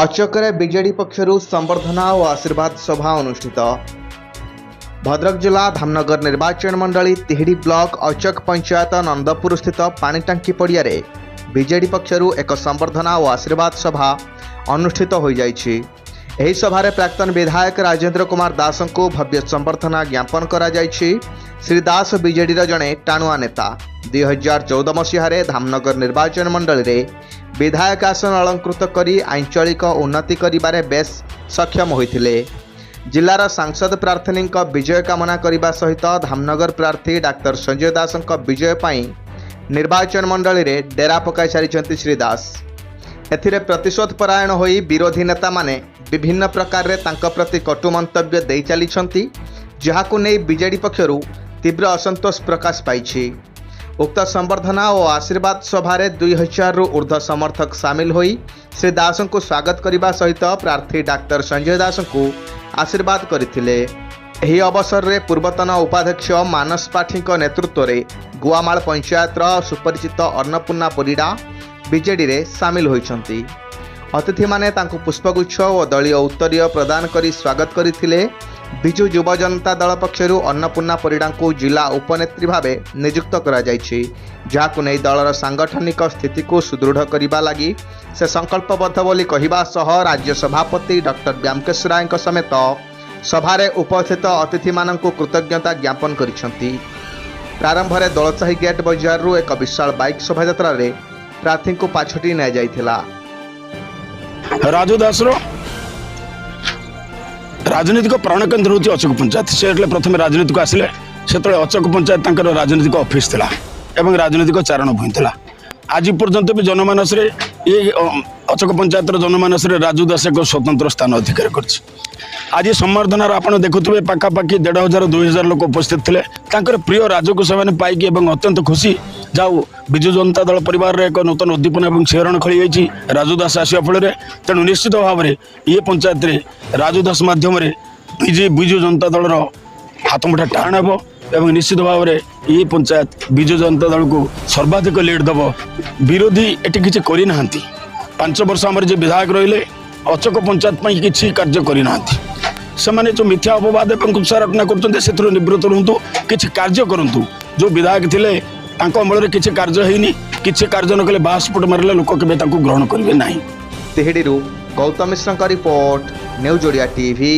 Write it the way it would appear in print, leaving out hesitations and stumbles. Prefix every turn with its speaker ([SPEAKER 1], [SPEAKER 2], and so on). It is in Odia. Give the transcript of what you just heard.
[SPEAKER 1] ଅଚକରେ ବିଜେଡି ପକ୍ଷରୁ ସମ୍ବର୍ଦ୍ଧନା ଓ ଆଶୀର୍ବାଦ ସଭା ଅନୁଷ୍ଠିତ। ଭଦ୍ରକ ଜିଲ୍ଲା ଧାମନଗର ନିର୍ବାଚନ ମଣ୍ଡଳୀ ତିହିଡ଼ି ବ୍ଲକ ଅଚକ ପଞ୍ଚାୟତ ନନ୍ଦପୁର ସ୍ଥିତ ପାଣିଟାଙ୍କି ପଡ଼ିଆରେ ବିଜେଡି ପକ୍ଷରୁ ଏକ ସମ୍ବର୍ଦ୍ଧନା ଓ ଆଶୀର୍ବାଦ ସଭା ଅନୁଷ୍ଠିତ ହୋଇଯାଇଛି। ଏହି ସଭାରେ ପ୍ରାକ୍ତନ ବିଧାୟକ ରାଜେନ୍ଦ୍ର କୁମାର ଦାସଙ୍କୁ ଭବ୍ୟ ସମ୍ବର୍ଦ୍ଧନା ଜ୍ଞାପନ କରାଯାଇଛି। ଶ୍ରୀ ଦାସ ବିଜେଡିର ଜଣେ ଟାଣୁଆ ନେତା। 2014 ମସିହାରେ ଧାମନଗର ନିର୍ବାଚନ ମଣ୍ଡଳୀରେ ବିଧାୟକ ଆସନ ଅଳଙ୍କୃତ କରି ଆଞ୍ଚଳିକ ଉନ୍ନତି କରିବାରେ ବେଶ୍ ସକ୍ଷମ ହୋଇଥିଲେ। ଜିଲ୍ଲାର ସାଂସଦ ପ୍ରାର୍ଥିନୀଙ୍କ ବିଜୟ କାମନା କରିବା ସହିତ ଧାମନଗର ପ୍ରାର୍ଥୀ ଡାକ୍ତର ସଞ୍ଜୟ ଦାସଙ୍କ ବିଜୟ ପାଇଁ ନିର୍ବାଚନ ମଣ୍ଡଳୀରେ ଡେରା ପକାଇ ସାରିଛନ୍ତି ଶ୍ରୀ ଦାସ। ଏଥିରେ ପ୍ରତିଶୋଧ ପରାୟଣ ହୋଇ ବିରୋଧୀ ନେତାମାନେ ବିଭିନ୍ନ ପ୍ରକାରରେ ତାଙ୍କ ପ୍ରତି କଟୁ ମନ୍ତବ୍ୟ ଦେଇ ଚାଲିଛନ୍ତି, ଯାହାକୁ ନେଇ ବିଜେଡି ପକ୍ଷରୁ ତୀବ୍ର ଅସନ୍ତୋଷ ପ୍ରକାଶ ପାଇଛି। ଉକ୍ତ ସମ୍ବର୍ଦ୍ଧନା ଓ ଆଶୀର୍ବାଦ ସଭାରେ 2000ରୁ ଉର୍ଦ୍ଧ୍ୱ ସମର୍ଥକ ସାମିଲ ହୋଇ ଶ୍ରୀ ଦାସଙ୍କୁ ସ୍ୱାଗତ କରିବା ସହିତ ପ୍ରାର୍ଥୀ ଡାକ୍ତର ସଞ୍ଜୟ ଦାସଙ୍କୁ ଆଶୀର୍ବାଦ କରିଥିଲେ। ଏହି ଅବସରରେ ପୂର୍ବତନ ଉପାଧ୍ୟକ୍ଷ ମାନସ ପାଠୀଙ୍କ ନେତୃତ୍ୱରେ ଗୁଆମାଳ ପଞ୍ଚାୟତର ସୁପରିଚିତ ଅନ୍ନପୂର୍ଣ୍ଣା ପରିଡ଼ା ବିଜେଡିରେ ସାମିଲ ହୋଇଛନ୍ତି। ଅତିଥିମାନେ ତାଙ୍କୁ ପୁଷ୍ପଗୁଚ୍ଛ ଓ ଦଳୀୟ ଉତ୍ତରୀୟ ପ୍ରଦାନ କରି ସ୍ୱାଗତ କରିଥିଲେ। ବିଜୁ ଯୁବ ଜନତା ଦଳ ପକ୍ଷରୁ ଅନ୍ନପୂର୍ଣ୍ଣା ପରିଡ଼ାଙ୍କୁ ଜିଲ୍ଲା ଉପନେତ୍ରୀ ଭାବେ ନିଯୁକ୍ତ କରାଯାଇଛି, ଯାହାକୁ ନେଇ ଦଳର ସାଂଗଠନିକ ସ୍ଥିତିକୁ ସୁଦୃଢ଼ କରିବା ଲାଗି ସେ ସଂକଳ୍ପବଦ୍ଧ ବୋଲି କହିବା ସହ ରାଜ୍ୟ ସଭାପତି ଡକ୍ଟର ବ୍ୟାମକେଶ ରାୟଙ୍କ ସମେତ ସଭାରେ ଉପସ୍ଥିତ ଅତିଥିମାନଙ୍କୁ କୃତଜ୍ଞତା ଜ୍ଞାପନ କରିଛନ୍ତି। ପ୍ରାରମ୍ଭରେ ଦୋଳସାହି ଗେଟ୍ ବଜାରରୁ ଏକ ବିଶାଳ ବାଇକ୍ ଶୋଭାଯାତ୍ରାରେ ପ୍ରାର୍ଥୀଙ୍କୁ ପାଛୋଟି ନିଆଯାଇଥିଲା।
[SPEAKER 2] ରାଜୁ ଦାସର ରାଜନୈତିକ ପ୍ରାଣକେନ୍ଦ୍ର ହେଉଛି ଅଚକ ପଞ୍ଚାୟତ। ସେ ଯେତେବେଳେ ପ୍ରଥମେ ରାଜନୀତିକୁ ଆସିଲେ, ସେତେବେଳେ ଅଚକ ପଞ୍ଚାୟତ ତାଙ୍କର ରାଜନୈତିକ ଅଫିସ ଥିଲା ଏବଂ ରାଜନୈତିକ ଚାରଣ ଭୂଇଁ ଥିଲା। ଆଜି ପର୍ଯ୍ୟନ୍ତ ବି ଜନମାନସରେ ଏ ଅଚକ ପଞ୍ଚାୟତର ଜନମାନସରେ ରାଜୁ ଦାସ ଏକ ସ୍ୱତନ୍ତ୍ର ସ୍ଥାନ ଅଧିକାର କରିଛି। ଆଜି ସମ୍ବର୍ଦ୍ଧନାର ଆପଣ ଦେଖୁଥିବେ, ପାଖାପାଖି 1500 2000 ଲୋକ ଉପସ୍ଥିତ ଥିଲେ। ତାଙ୍କର ପ୍ରିୟ ରାଜକୁ ସେମାନେ ପାଇକି ଏବଂ ଅତ୍ୟନ୍ତ ଖୁସି। ଯାଉ ବିଜୁ ଜନତା ଦଳ ପରିବାରରେ ଏକ ନୂତନ ଉଦ୍ଦୀପନା ଏବଂ ଶିହରଣ ଖେଳି ଯାଇଛି ରାଜୁ ଦାସ ଆସିବା ଫଳରେ। ତେଣୁ ନିଶ୍ଚିତ ଭାବରେ ଇଏ ପଞ୍ଚାୟତରେ ରାଜୁ ଦାସ ମାଧ୍ୟମରେ ବିଜୁ ଜନତା ଦଳର ହାତମୁଠା ଟାଣ ହେବ ଏବଂ ନିଶ୍ଚିତ ଭାବରେ ଇଏ ପଞ୍ଚାୟତ ବିଜୁ ଜନତା ଦଳକୁ ସର୍ବାଧିକ ଲିଡ୍ ଦେବ। ବିରୋଧୀ ଏଠି କିଛି କରିନାହାନ୍ତି। 5 ବର୍ଷ ଆମର ଯେ ବିଧାୟକ ରହିଲେ, ଅଚକ ପଞ୍ଚାୟତ ପାଇଁ କିଛି କାର୍ଯ୍ୟ କରିନାହାନ୍ତି। ସେମାନେ ଯେଉଁ ମିଥ୍ୟା ଅପବାଦ ଏବଂ କୁତ୍ସାରଟନା କରୁଛନ୍ତି, ସେଥିରୁ ନିବୃତ୍ତ ରୁହନ୍ତୁ, କିଛି କାର୍ଯ୍ୟ କରନ୍ତୁ। ଯେଉଁ ବିଧାୟକ ଥିଲେ, ତାଙ୍କ ଅମଳରେ କିଛି କାର୍ଯ୍ୟ ହେଇନି। କିଛି କାର୍ଯ୍ୟ ନ କଲେ, ବାହାସ୍ଫୋଟ ମାରିଲେ ଲୋକ କେବେ ତାଙ୍କୁ ଗ୍ରହଣ କରିବେ ନାହିଁ।
[SPEAKER 1] ତିହିଡ଼ିରୁ ଗୌତମ ମିଶ୍ରଙ୍କ ରିପୋର୍ଟ, ନ୍ୟୁଜ୍ ଓଡ଼ିଆ ଟିଭି।